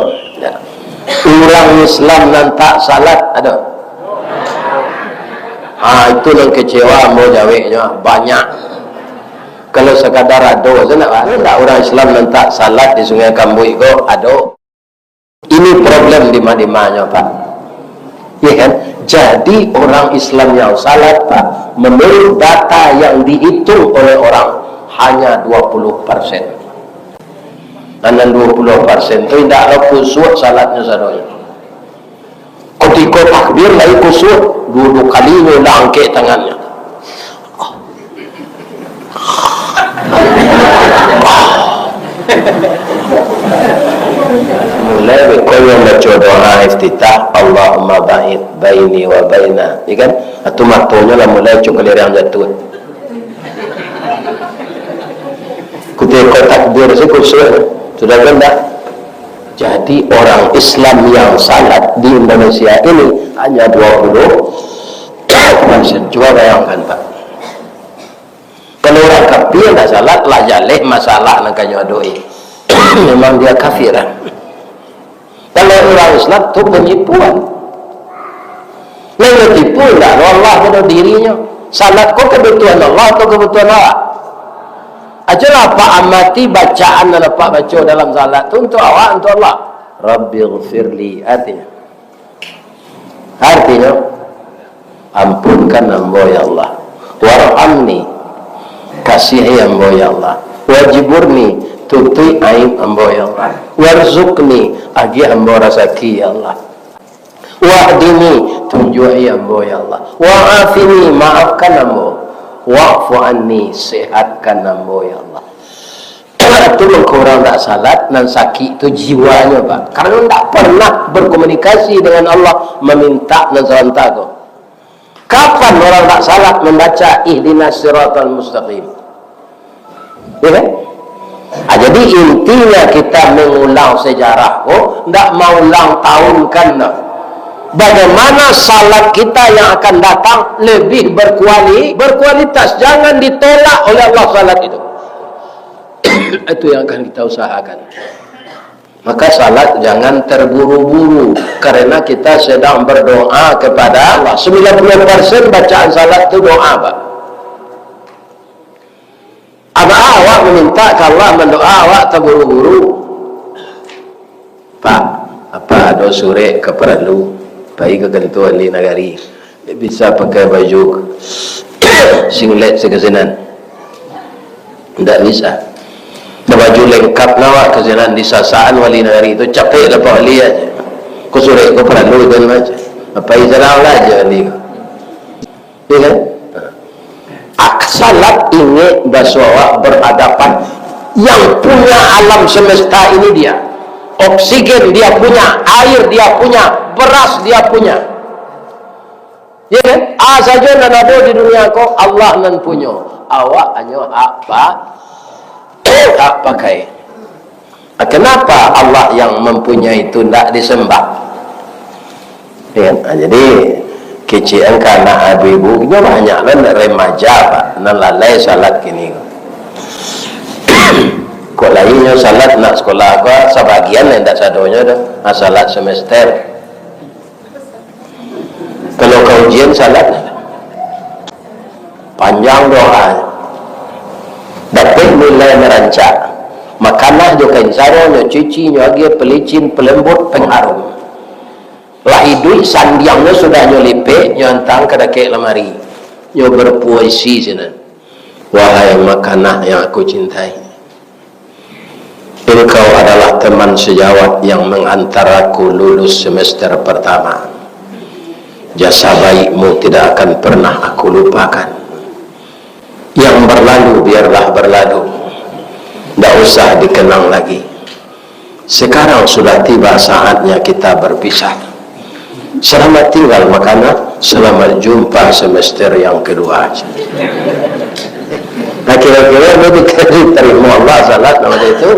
Urang Islam nan tak salat, ado? Ha, itu nan kecewa ambo jaweknyo, banyak. Kalau sakadar ado, tu ndak, ndak urang Islam nan tak salat di Sungai Kambuik ko, ado. Ini problem di ma-, di manyo, Pak. Ya kan? Jadi, orang Islam yang salat, Pak, menurut data yang dihitung oleh orang, hanya dua puluh persen. Nan duo puluah persen tu indak lo khusyuk salatnyo sadonyo. Kutiko takbir lai khusyuk, duo-duo kali nyo lah angkek tangannyo. Mulai beko nyo baco doa iftitah, "Allahumma ba'id baini wa baina," ya kan? Atu matonyo lah mulai cuk kalirang jatuah. Kutiko takbir se khusyuk, sudah kan dak? Jadi, orang Islam yang salat di Indonesia ini hanya dua puluh persen. Cuba bayangkan, Pak. Kalau orang kafir ndak salat, lah jaleh masalah nan kanyo adoi. Memang dia kafir, ah. Kalau urang Islam tu penipuan. Nan ditipu indak lo Allah pado dirinyo. Salat ko kabutuhan Allah atau kabutuhan awak? Ajalah Apak amati bacaan nan Apak baco dalam salat tu untuak awak, untuak Allah. Rabbighfirli, artinyo. Artinyo, ampunkan ambo, ya Allah. Warhamni, kasihi ambo, ya Allah. Wajburni, tutuik aib ambo, ya Allah. Warzuqni, agiah ambo rasaki, ya Allah. Wahdini, tunjuahi ambo, ya Allah. Wa'afini, maafkan ambo. Wa'fu anni, sehatkan ambo, ya Allah. Tu mangko urang ndak salat, nan sakik tu jiwanyo, Pak. Karano ndak pernah berkomunikasi dengan Allah, mamintak nan saranta ko. Kapan urang ndak salat mambaca ihdinas siratal mustaqim? Ya kan? Ah, jadi intinya kita mengulang sejarah ko, ndak maulang tahun kan, nah. Bagaimana salat kita yang akan datang lebih berkuali-, berkualitas. Jangan ditolak oleh Allah salat itu. Itu yang akan kita usahakan. Maka salat jangan terburu-buru, karena kita sedang berdoa kepada Allah. Sembilan puluh persen bacaan salat tu doa, Pak. Apa awak meminta ka Allah, mendoa, awak terburu-buru? Pak, apa ado surek ka paralu pai ka kantua wali nagari? Ndak bisa pakai baju singlet sakasinan. Ndak bisa. Dah baju lengkap lah awak kasinan, disasaan wali nagari tu, capek dapek wali aja. Ko surek ko paralu itu aja. Apai salam lah aja wali ko. Ya kan? Ak-, salat ingek baso awak berhadapan. Yang punya alam semesta ini dia. Oksigen dia punya, air dia punya, beras dia punya. Ya kan? A sajo nan ado di dunia ko, Allah nan punyo. Awak hanyo hak pa-, hak pakai. Kenapa Allah yang mempunyai itu ndak disembah? Ya kan? Ha, jadi, kecek angka anak ibu-ibu, nyo banyak lah remaja, Pak, nan lalai salat kini. Kok lain nyo salat nak sekolah ko, sabagian lah, indak sadonyo doh. Ha, salat semester. Kalau ka ujian, salat panjang doa. Dapek nilai nan rancak. Makanlah jo kain saro, nyo cuci, nyo agiah pelicin, pelembut, pengharum. Lah iduik, sandiangnyo sudah nyo lipek, nyo antang ka dakek lamari. Nyo berpuisi sinan. Wahai makanah yang aku cintai, engkau adalah teman sejawat yang mengantar aku lulus semester pertama. Jasa baikmu tidak akan pernah aku lupakan. Yang berlalu biarlah berlalu, ndak usah dikenang lagi. Sekarang sudah tiba saatnya kita berpisah. Selamat tinggal, makanah. Selamat jumpa semester yang kedua. Nah, kira-kira itu diterima Allah salat nama itu?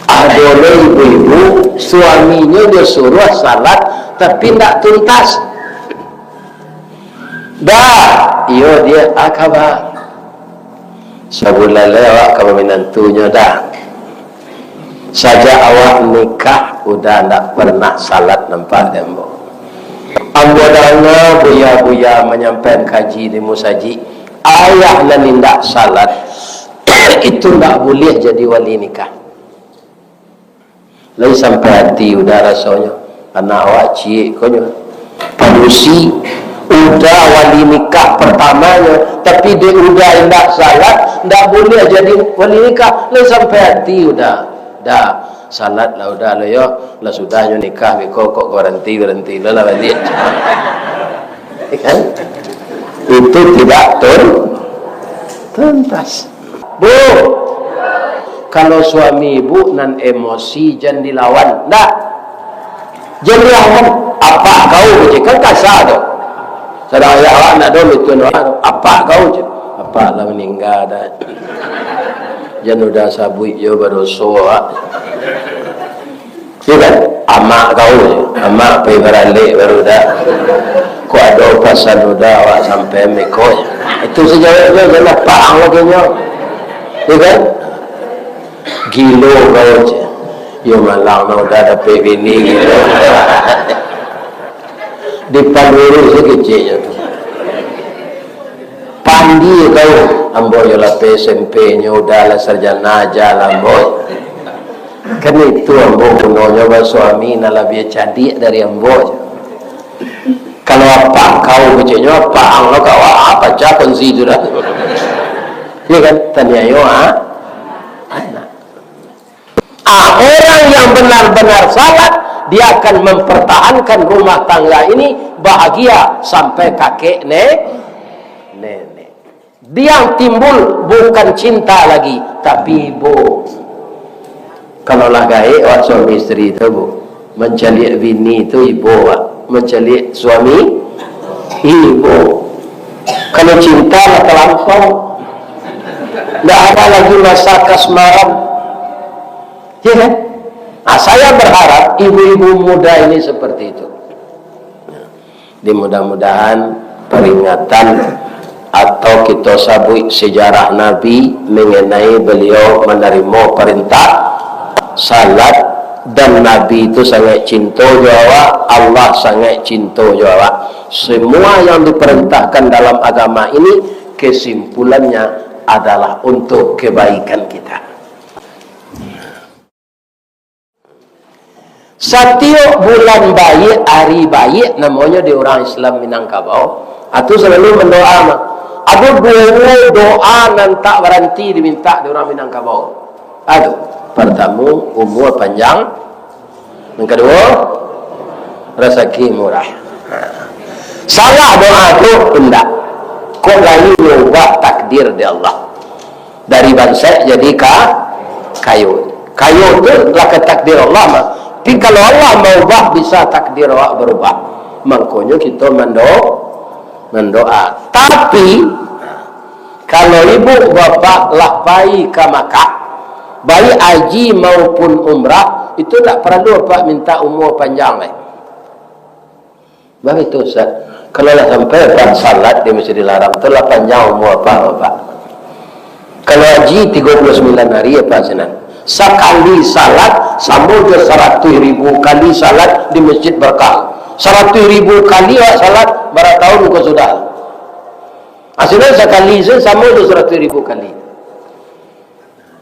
Ado lo ibu-ibu, suaminyo dia suruh salat, tapi ndak tuntas. Dah, iyo dia, ah, kabar. Sabulan lai awak ka baminantunyo dah. Sajak awak nikah, udah ndak pernah salat nampak di ambo. Ambo danga buya-buya manyampaian kaji di musajik, ayah nan indak salat, itu ndak buliah jadi wali nikah. Lai sampai ati udah rasonyo, anak awak ciek ko nyo. Padusi, udah wali nikah pertamanyo, tapi dek udah indak salat, ndak buliah jadi wali nikah. Lai sampai ati udah. Dah, salat lah udah lo yo. Lah sudahnyo nikah beko kok baranti-baranti lo lah baliak. Kan? Itu tidak tun-, tuntas. Bu, kalau suami ibu nan emosi, jan dilawan. Ndak. Jan dilawan. Apak kau, kecek, kan kasa tu. Sadang ayah awak ndak ado mituan awak tu. Apak kau, cek. Apak lah maningga dah. Jan udah sabuik jo badoso awak. Iyo kan? Amak kau, amak pai baralek baru dah. Kok ado pasan udah awak sampai meko. Itu sajo, janlah paang lagi nyo. Iyo kan? Gilo kau, cek. Yo malang lah udah dapek bini gilo. Dipalurus keceknyo tu. Pandi kau, ambo yo lah S M P nyo udah lah sarjana aja lah ambo. Kan itu ambo gunonyo basuami nan labiah cadiak dari ambo. Kalau apak kau keceknyo, apak ang lo kau, ah, pacah kongsi tu dah. Iyo kan? Taniayo, ah. Anak. Ah, orang yang benar-benar salat, dia akan mempertahankan rumah tangga ini bahagia sampai kakek ne-, nenek. Yang timbul bukan cinta lagi, tapi ibo. Kalau lah gaek awak suami isteri tu, Bu, mancaliak bini tu ibo, Pak. Mancaliak suami, ibo. Kalau cinta lah talampau. Ndak ada lagi masa kasmaran. Ya kan? Nah, saya berharap ibu-ibu muda ini seperti itu. Di mudah-mudahan peringatan atau kita sabuik sejarah Nabi mengenai beliau menerima perintah salat, dan Nabi itu sangat cinta jo awak, Allah sangat cinta jo awak. Semua yang diperintahkan dalam agama ini, kesimpulannya adalah untuk kebaikan kita. Satiok bulan baiak, ari baiak, namonyo di urang Islam Minangkabau, atu salalu mandoa mah. Ado duo doa nan tak baranti dimintak di urang Minangkabau. Ado, partamo, umua panjang. Nan kaduo, rasaki murah. Ha. Salah doa tu, indak. Kok lain nyo ubah takdir di Allah. Dari bansaik jadi ka-, kayo. Kayo tu lah ka takdir Allah mah. Tapi kalau Allah maubah, bisa takdir awak barubah. Mangkonyo kito mando-, mandoa. Tapi, kalau ibu bapak lah pai ka Makkah, baik haji maupun umrah, itu ndak paralu apak minta umua panjang lai. Baitu, Ustaz. Kalau lah sampai apak salat di Masjidil Haram tu, lah panjang umua apak, Bapak. Kalau haji tigo puluah sambilan hari, apak sinan. Sakali salat, samo jo saratuih ribu kali salat di Masjid Barkah. Saratuih ribu kali awak salat, bara taun ko sudah. Asilnyo sakali se samo jo saratuih ribu kali.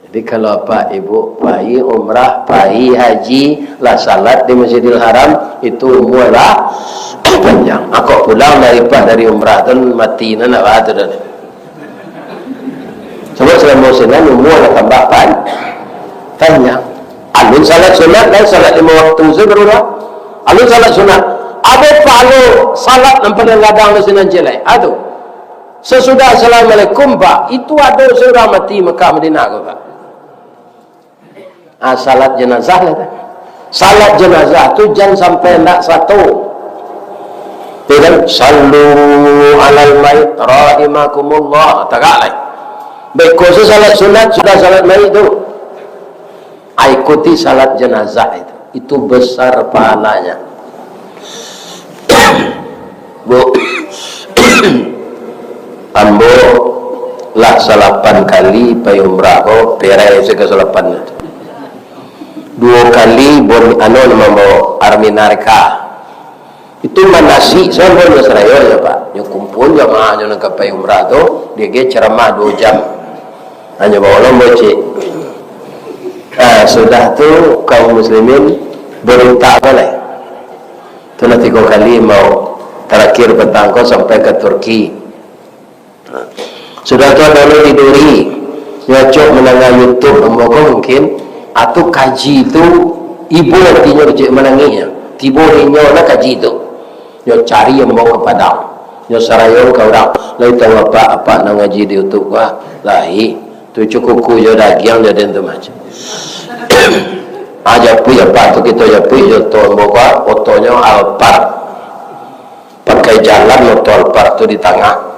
Jadi, kalau apak ibu pai umrah, pai haji, lah salat di Masjidil Haram, itu umua lah panjang. Ako pulang dari, dari umrah tu mati, nah, nak baa tu dah. Sabab salamo sinan umua lah tambah pan-, panjang. Alun salat sunat, lai salat limo waktu se baru lah. Alun salat sunat. Ado pahalo salat nan paling gadang tu sinan ciek lai. Ah, tu. Sasudah Assalamualaikum, Pak, itu ado surang mati Mekah Madinah ko, Pak. Ah, salat jenazah lah tu. Salat jenazah tu jan sampai ndak sato. Ya kan? "Sallu alal mayit rahimakumullah." Tagak lai. Beko se salat sunat sudah salat mayit tu. Ah, ikuti salat jenazah itu. Itu besar pahalanya. Bu, ambo lah salapan kali pai umrah ko, perai se ka salapan tu. Duo kali bon, anu, namo ambo, Arminarka. Itu manasik sampai nyo sarayo nyo, Pak. Nyo kumpul jamaah nyo nan ka pai umrah tu, dia ge ceramah duo jam. Hanyo baolong bocik. Ah, sudah tu kaum muslimin berita balai. Tu lah tigo kali mau, terakhir petang ko sampai ke Turki. Sudah tu ado lo di Duri. Nyo acok mandanga YouTube ambo ko mungkin. Atu kaji tu ibo atinyo kecek manangih nyo. Tibo inyo lah kaji tu. Nyo cari ambo ka Padang. Nyo sarayo ka urang. Lai tahu apak, apak nan ngaji di YouTube ko, ah? Lai. Tu cukuku jo dagiang jo den tu macam. Ah, japuik apak tu kito japuik jo oto ambo ko, ah? Otonyo Alphard. Pakai jalan oto Alphard tu di tangah.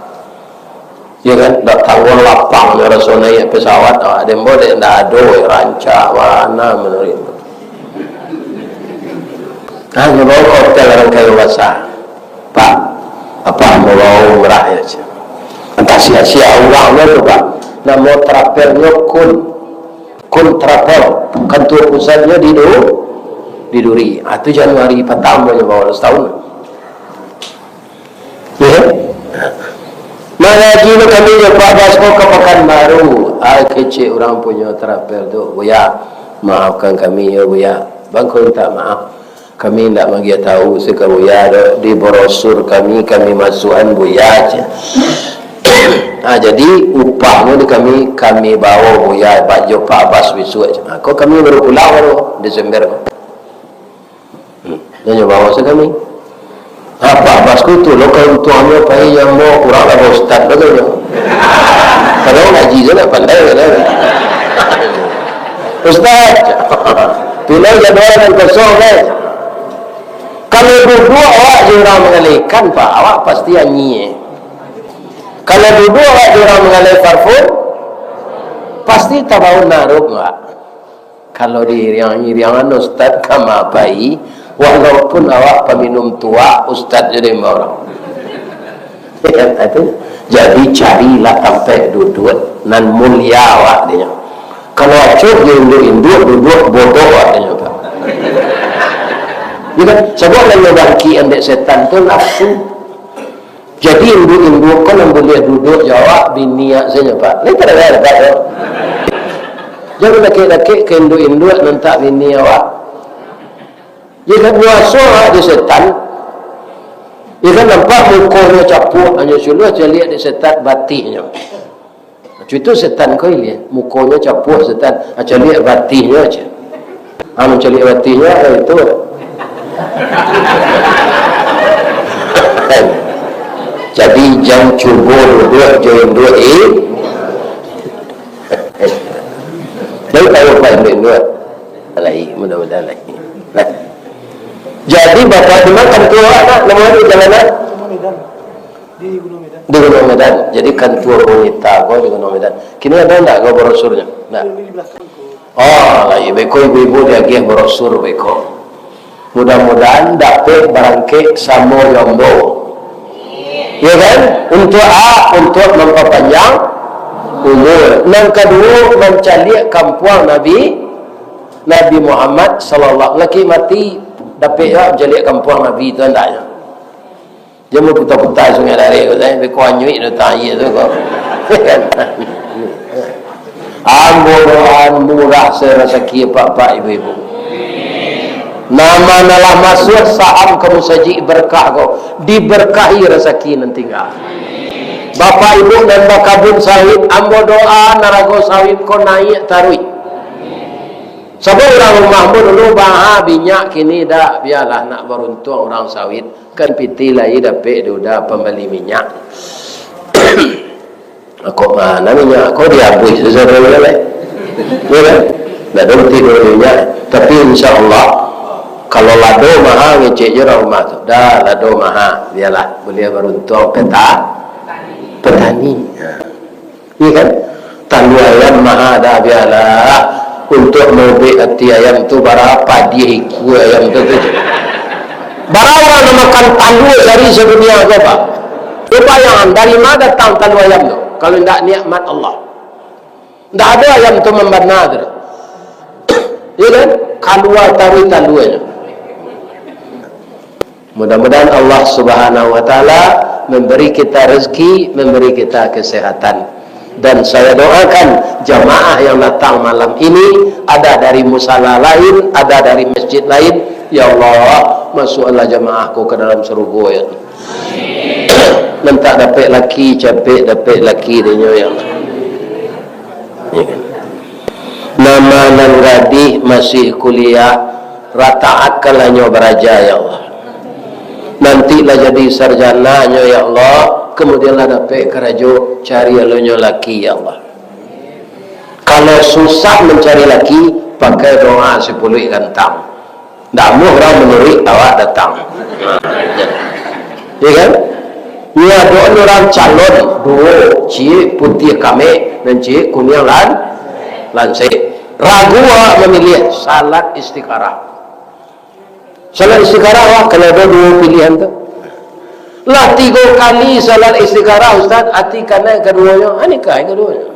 Ya kan? Dak tangguang lapang nyo raso naiak pesawat, awak den bo dek ndak ado, rancak bana manuruik. Ah, nyo bawa ka hotel urang kayo basa. "Pak, apak mau bawa umrah ya, cik." Antah sia-sia urang nyo tu, Pak. Namo travelnyo Kun. Kun Travel. Kantua pusatnyo di Du-, di Duri. Ah, tu Januari patang nyo bawa, sataun. Ya. Mangaji lo kami jo Pak Bas ko ka Pakanbaru. Ai, kecek urang punyo travel tu, Buya. Maafkan kami yo, Buya. Bangko minta maaf. Kami indak magiah tahu se ka Buya doh. Di brosur kami, kami masuakan Buya, cek. Ah, jadi upahnyo di kami, kami bawa Buya, Pak, jo Pak Bas bisuak, cek. Ah, ko kami baru pulang baru Desember ko. Hmm. Nyo bawa se kami. Apak Bas ko tu lo kauntuangnyo, pai nyo ambo kurang lah baustad bagai nyo. Padahal ngaji se lah pandai bagai. "Ustaz, piliah jadwal nan kosong, eh." Kalau duduak awak jo urang mangalehkan, Pak, awak pasti anyia. Kalau duduak awak jo urang mangaleh parfum, pasti tabaun narup, Pak. Kalau diiriang-iriangan ustaz ka ma pai, walaupun awak paminum tuak, ustaz jadi urang. Ya kan? Itu. Jadi, carilah tampek duduak nan mulia awak dinyo. Kalau acok jo induak-induak duduak, bodoh awak dinyo, Pak. Ya kan? Sabab nan nyo bangkik andek setan tu nafsu. Jadi, induak-induak ko nan buliah duduak jo awak, bini awak sajo, Pak. Lai tadanga, Pak, yo? Jan dakek-dakek ka induak-induak nan tak bini awak. Ya kan, muaso awak di setan. Ya kan, nampak mukonyo capuak, hanyo suluah caliak di setan batihnyo. Cuito setan ko ilia, mukonyo capuak setan, ah, caliak batihnyo aja. Ah, mancaliak batihnyo, ah, itu. Jadi, jan cubo duduak jo induak i. Jadi, tahu apa induak-induak? Alai, mudah-mudahan lai. Nah. Jadi, Bapak di ma kantua, nak? Namo di jalan, nak? Di Gunung Medan. Jadi, kantua Bungita ko di Gunung Medan. Kini ada ndak ko brosurnya? Ndak. Oh, lai, beko ibu-ibu diagiah brosur beko. Mudah-mudahan dapek barangkek samo jo ambo. Ya kan? Untuk a, untuk mampapanjang umur. Nan kaduo, mancaliak kampuang Nabi, Nabi Muhammad sallallahu, laki mati, dapek yo mancaliak kampuang Nabi tu andaknyo. Jan baputa-puta Sungai Dareh ko, saya beko anyuik dah tahi tu ko. Ambo doaan murah se rasaki apak-apak ibu-ibu. Nama nan lah masuak saham ka musajik berkah ko, diberkahi rasaki nan tingga. Bapak ibu nan bakabun sawit, ambo doa narago sawit ko naiak taruih. Sabab urang rumah ambo dulu maha minyak, kini dak, bialah nak baruntuang urang sawit. Kan pitih lai dapek duda pambali minyak. Kok ma nan minyak ko diabuih sasaranyo lai. Yo kan? Ndak ado pitih duda minyak. Tapi insya Allah, kalau lado maha ngecek jo urang rumah tu. Dah, lado maha. Bialah, buliah baruntuang peta-, petani. Ha. Iya kan? Talua ayam maha dah, bialah. Untuak maubek ati ayam tu, bara padiah ikua ayam tu, tu. Bara urang nan makan talua sari sadunia ko, Pak? Cubo bayangkan, dari ma datang talua ayam tu, kalau indak nikmat Allah? Indak ado ayam tu mambana tu. Iya kan? Kalua taruih taluanyo. Mudah-mudahan Allah Subhanahu wa Ta'ala memberi kita rezeki, memberi kita kesehatan. Dan saya doakan jamaah yang datang malam ini, ada dari musala lain, ada dari masjid lain, ya Allah, masukkanlah jamaah ko ke dalam surga, ya Allah. Mintak dapek laki, capek dapek laki dinyo, ya Allah. Ya kan? Nama nan gadih masih kuliah, rataatkanlah nyo baraja, ya Allah. Nanti lah jadi sarjana nyo, ya Allah, kemudian lah dapek karajo, cari alunyo laki, ya Allah. Kalau susah mancari laki, pakai doa sipuluik gantang. Ndak amuah urang manuruik, awak datang. Ya kan? Nyo ado urang calon duo, ciek putiah kamek, nan ciek kuniang lan-, lansek. Ragu awak mamiliah, salat istikharah. Salat istikharah, wah, kalau ado duo pilihan tu. Lah tigo kali salat istikharah, Ustaz, ati kanai kaduonyo, ah, nikah kaduonyo.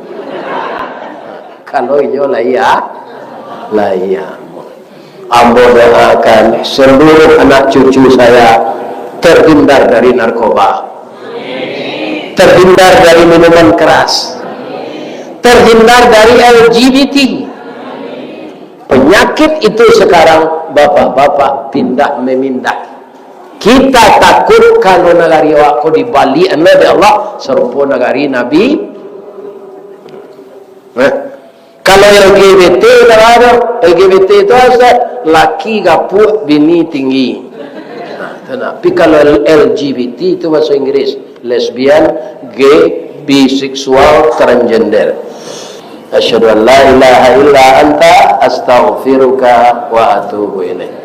Kalau inyo lah iya, lah iya. Ambo doakan seluruh anak cucu saya terhindar dari narkoba, terhindar dari minuman keras, terhindar dari L G B T. Penyakit itu sekarang bapak-bapak pindah memindah. Kita takut kalau nagari awak ko dibaliak Allah dek Allah, sarupo nagari Nabi. Nah, kalau L G B T, kalau ado L G B T itu, Ustaz, laki gapuak, bini tinggi. Nah, itu nah. Tapi kalau L G B T itu bahasa Inggris, lesbian, gay, biseksual, transgender. Asyhadu an la ilaha illa anta, astaghfiruka wa atubu ilaik.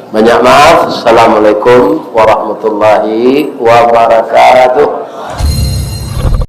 Banyak maaf. Assalamualaikum warahmatullahi wabarakatuh.